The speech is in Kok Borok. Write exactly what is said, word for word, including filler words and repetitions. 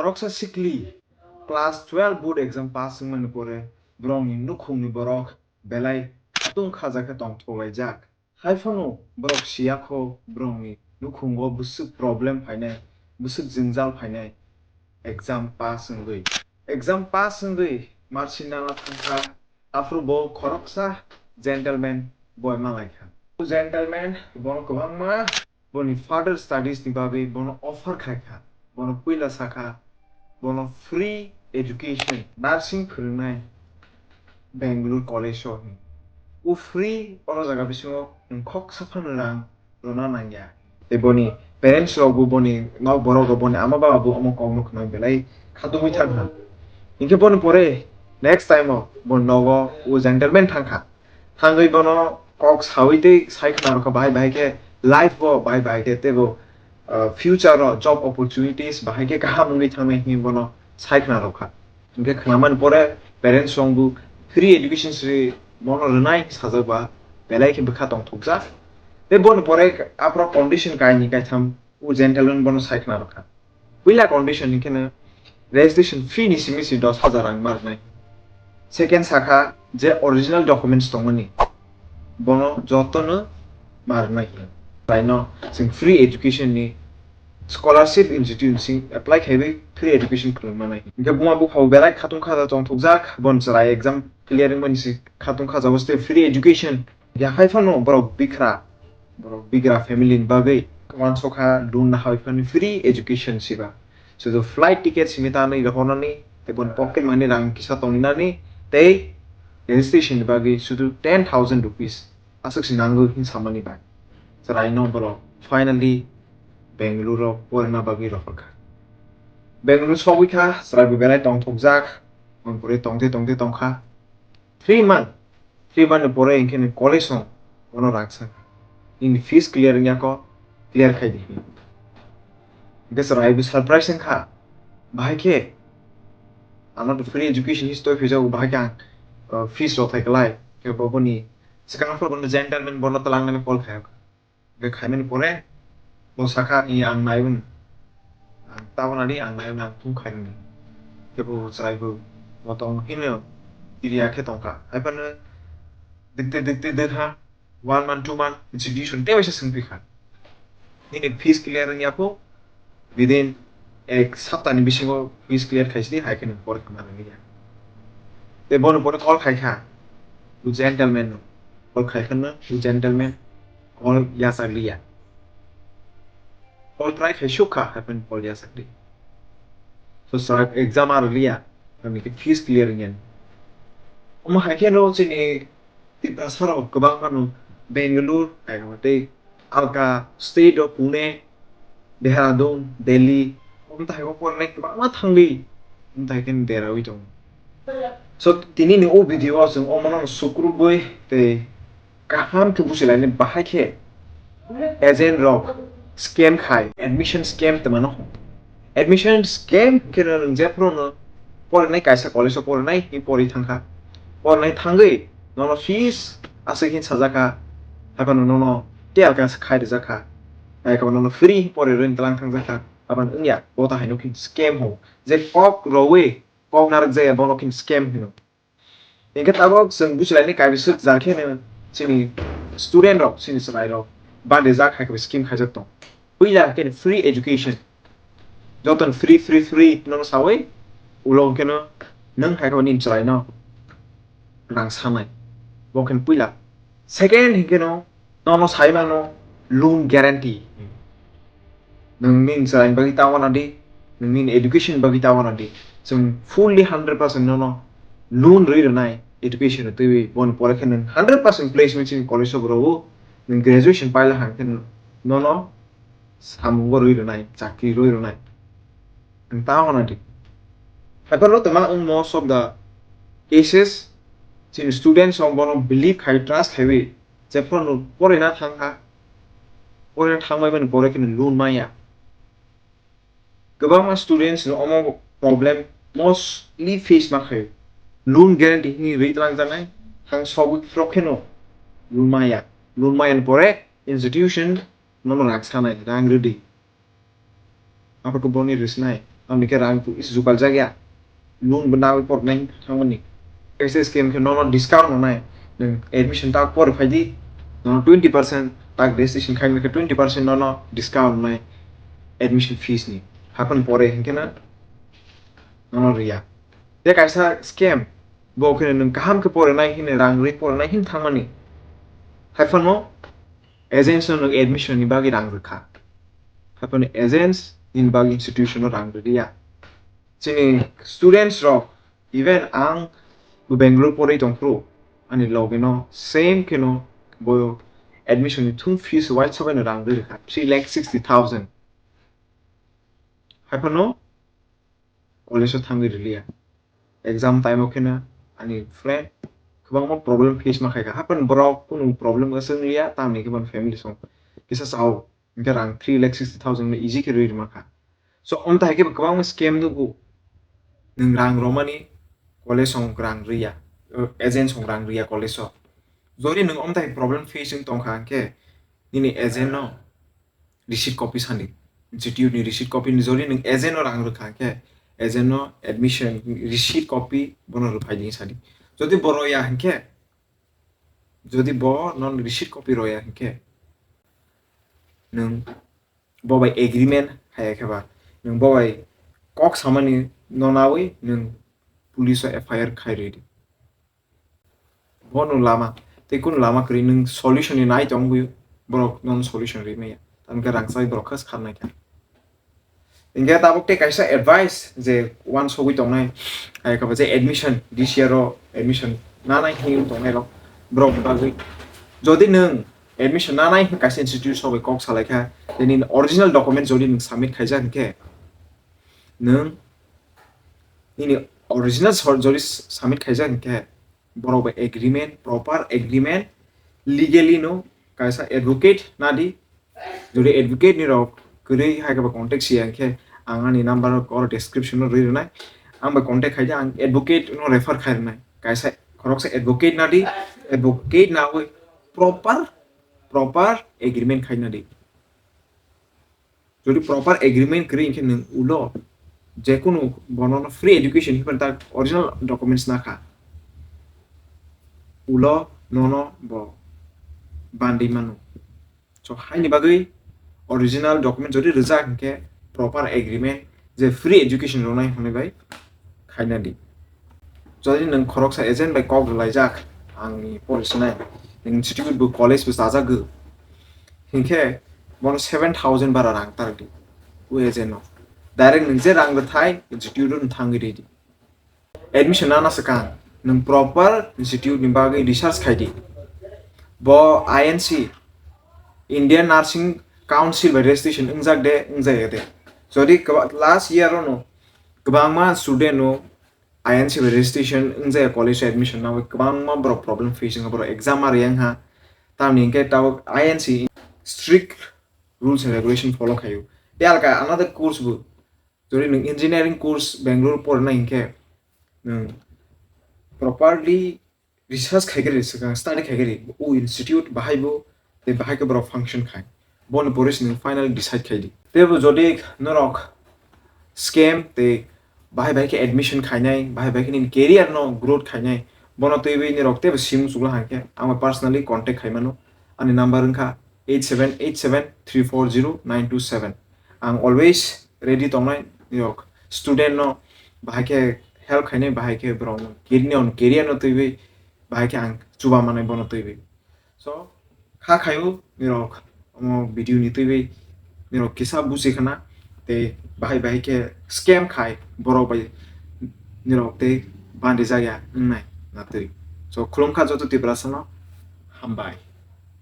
Khoroksa sikli class twelve board exam pass wngmani pore borokni nukhungni borok belai khatung khaja khe tongthok laijak. Hai phano borok siya kho borokni nukhungo bwswk problem phainai, bwswk jwngjal phainai exam pass wngwi. Exam pass wngwi marksheet nana thangkha, aphuru bo khoroksa gentleman boy malaikha. O gentleman bono kwbangma boni further studies ni bagwi bono offer khaikha. Bono puila sakha, bono free education, nursing phwrwngnai Bangalore college o hinwi. O free oro jaga bisingo nwng khoksa phano rang rwna nangya. Tei boni parents rok bo, boni nok borok rok, boni ama baba bo omo kokno khna belai khatungwi thangkha. Hinkhe boni pore next time o bo nogo o gentleman thangkha. Thangwi bono kok sawi tei sai khna rwkha, bahai bahai khe life o bahai bahai khe teibo, uh, future o job opportunities bahai khe kaham wngwi thangnai hinwi bono sai khna rwkha. Hinkhe khnamani pore parents rok bo free education se bono rwnai sajak ba belai khe bwkha tongthokjak. Tei boni pore aphuru condition kainwi kaitham o gentleman bono sai khna rwkha. Puila condition hinkhe no registration fee ni simi si dos hajar rang ma rwnai. Second sakha je original documents tongmani bono jotono ma rwnai. Chwraino chwng free education ni scholarship institute sing apply khaiwi free education khwlwng manai. Hinkhe buma bupha bo belai khatung khaja tongthokjak, bon chwrai exam clear wngmani si khatung khaja bo tei free education. Yakhai phano borok bikra, borok bigra family ni bagwi uansukha loan nahai phano free education siba. Sudu flight ticket simi tanwi rohornani, tei boni pocket money rang kisa tongninani, tei registration ni bagwi sudu ten thousand rupees aswk se nango hin samani bai. Chwraino borok finally Bangalore o porina bagwi rohorkha. Bangalore sogwi kha, chwrai bo belai tongthokjak, boni pore tongte tongte tongkha. Three month, three month ni pore hinkhe ni college song bono rang sa. Nini fees clear wngya kho, clear khai di. Hinkhe chwrai bo surprise wngkha, bahai khe ano to free education history phaijak, bahai khe ang, uh, fees rok thai klai, khe bo boni swkang phano bono gentleman bono twlangnani call khai. Hwnkhe khaimani pore bo sakha, "I ang naiwi, ang tabana di, ang naiwi, ang thung khaimani." Khe bo chwrai bo bo tong hino iriya khe tongkha. Hai phano dikte dikte dekha, one month, two month institution tei waisa swngphi kha. Nini fees clear wngya kho, within ek saptani bisingo fees clear khaisidi, hai kheno pore khna rwliya. Tei bono pore call khaikha, o gentleman no. Call khaikha no, o gentleman call yachakliya. Call try khaisuk kha, hai phano call yachakli. So, sir, exam arwliya, ani khe fees clear wngya. Omo hai kheno chini Tiprasa rok kwbang phano Bangalore, hai tei alka state o Pune, Dehradun, Delhi, omo tai o pornai kwbangma thangwi, omo tai khe derawi tongo. So, tini ni o video o chwng omo no sukrubwi tei kaham khe buchilaini, bahai khe agent rok scam khai, admission scam twmano. Admission scam khe no nwng jephuru no porinai, kaisa college o porinai hinwi pori thangkha. Porinai thangwi nono fees aswk hin sajakha, haikhe no nono tei alka khai rijakha, haikhe nono free pori rwni tlang thangjakha. Aboni wngya, bo ta haino khe scam ho. Je kok rowi kok narwk jaya, bono khe scam hino. Hinkhe tabok chwng buchilaini kaibiswk jal khe no chini student rok, chini chwrai rok bande jak hai khe scheme khaijak tong. Puila khe free education. Joto free, free, free no sawi ulo khe no nwng hai khe nini chwrai no rang sanai. Bo khe puila. Second hinkhe no nono sai mano loan guarantee. Nwng nini chwraini bagwi ta wana di, nwng nini education bagwi ta wana di. Chwng fully hundred percent nono loan rwi rwnai education twiwi, boni pore khe nwng hundred percent placement chini college o rwo, nwng graduation paila hang khe nono samungo rwi rwnai, chakri rwi rwnai. Nwng ta wana di. Haikhe no twma wng most of the cases chini students rok bono believe khai, trust khaiwi, jephuru no porina thangkha, porina thangbai mani pore khe loan maya. Kwbangma students no omo problem mostly face ma khaio. Loan guarantee hwnwi rwi twlangjaknai, hang sogwi phirok kheno loan maya. Loan maya ni pore institution nono rang sanai, rang rwdi. Aphuru boni rwsnai, Tamni khe rang jukal jak ya. Loan bo nawi pornai thangmani. Kaisa scheme khe nono discount rwnai. Nwng admission tak pore phai di. Nono twenty percent tak registration khaimani khe twenty percent nono discount rwnai admission fees ni. Haphano pore hinkhe na nono riya. Tei kaisa scam, bo khe nwng kaham khe porinai hwnwi rang rwi porinai hwn thangmani. Haiphano agents no nwng admission ni bagwi rang rwkha. Haiphano agents nini bagwi institution no rang rwliya. Chini students rok, even ang bo Bangalore porwi tongphuru, ani logi no same kheno bo admission ni thung fees wai sobai no rang rwi rwkha, three lakh sixty thousand. Haiphano college o thangwi rwliya. Exam time o kheno ani friend kwbangma problem face ma khaikha. Haphano borok kunu problem aswk liya, tamni khe bono family song kisa sao, hinkhe rang three lakh sixty thousand no easy khe rwi rwma kha. So, omtai khe bo kwbangma scam nugo. Nwng rang romani college song rang rwya, agent song rang rwya college o. Jodi nwng omtai problem face wng tongkha hinkhe nini agent no receipt copy sadi. Institute ni receipt copy ni jodi nwng agent no rang rwkha khe, agent no admission receipt copy bono rwphai di sadi. Jodi bo roya hinkhe, jodi bo non receipt copy roya hinkhe, nwng bo bai agreement haya khe ba, nwng bo bai kok samani no nawi nwng police o F I R khai rwi di. Bono lama, tei kunu lama kwrwi nwng solution ni nai tongwi borok nono solution rwi maya. Tamkhe rangchak borok khe saknai kha. Hinkhe tabuk tei kaisa advice je uansugwi tongnai, hai khe ba je admission, this year o admission nanai hinwi tongnai rok borok ni bagwi. Jodi nwng admission nanai hwn kaisa institute sogwi kok salai kha, tei nini original document jodi nwng submit khaijak hinkhe, nwng nini original sor jodi submit khaijak hinkhe, borok bai agreement, proper agreement, legally no kaisa advocate nadi. Jodi advocate ni rok kwrwi hai khe ba contact siya hinkhe, ang ani number rok oro description o rwi rwnai. Ang bai contact khai di, ang advocate no refer khai rwnai. Kaisa khoroksa advocate nadi, advocate nawi proper, proper agreement khai nadi. Jodi proper agreement kwrwi hinkhe nwng ulo jekunu bono free education hinkhe tak original documents nakha. Ulo nono bo bandi mano. So, haini bagwi original document jodi rwjak hinkhe proper agreement je free education rwnai hwnwi bai khaina di. Jodi nwng khoroksa agent bai kok rwlaijak, angni porisinai, nwng institute bo college bo chajagw, hinkhe bono seven thousand bara rang tardi o agent no. Direct nwng je rang rwthai institute o thangwi ridi. Admission nana swkang nwng proper institute ni bagwi research khai di. Bo I N C, Indian Nursing Council bai registration wngjak de, wngjaya de. Jodi kwba-, last year o no kwbangma student no I N C bai registration wngjaya college admission nawi kwbangma borok problem face wngkha, borok exam ma riyang ha. Tamni hinkhe tabuk I N C strict rules and regulation follow khaio. Tei alka another course bo, jodi nwng engineering course Bangalore porna hinkhe nwng properly research khaigari swkang, study khaigari, o institute bahai bo tei bahai khe borok function khai. Boni pore se nwng finally decide khai di. Tei bo jodi norok scam tei bahai bahai khe admission khainai, bahai bahai khe nini career no growth khainai, bono twiwi nirok teibo sim chukla hangkhe ang bai personally contact khai mano. Ani number wngkha eight seven eight seven three four zero nine two seven. Ang always ready tongnai, nirok student no bahai khe help khainai, bahai khe borok no career no twiwi bahai khe ang chuba manai bono twiwi. So, kha khaio nirok omo video ni twiwi nirok kisa buji khana tei bahai bahai khe scam khai borok bai nirok tei bandi jaya wngnai natwi. So, khulumkha joto Tiprasa no, hambai.